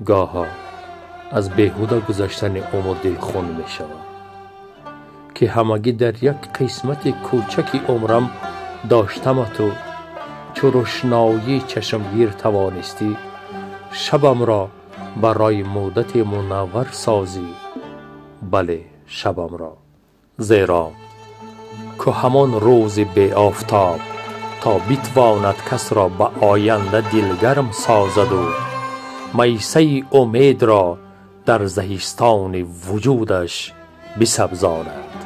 Гоҳо аз беҳуда гузаштани умр дилхун мешавам, ки ҳамагӣ дар як қисмати кӯчаки умрам доштамату чу рӯшноии чашмгир тавонистӣ шабамро барои муддате мунаввар созӣ. Бале, шабамро, зеро ку ҳамон рӯзи беофтоб то битвонад касро ба оянда дилгарм созаду майсаи умедро дар заҳистони вуҷудаш бисабзонад.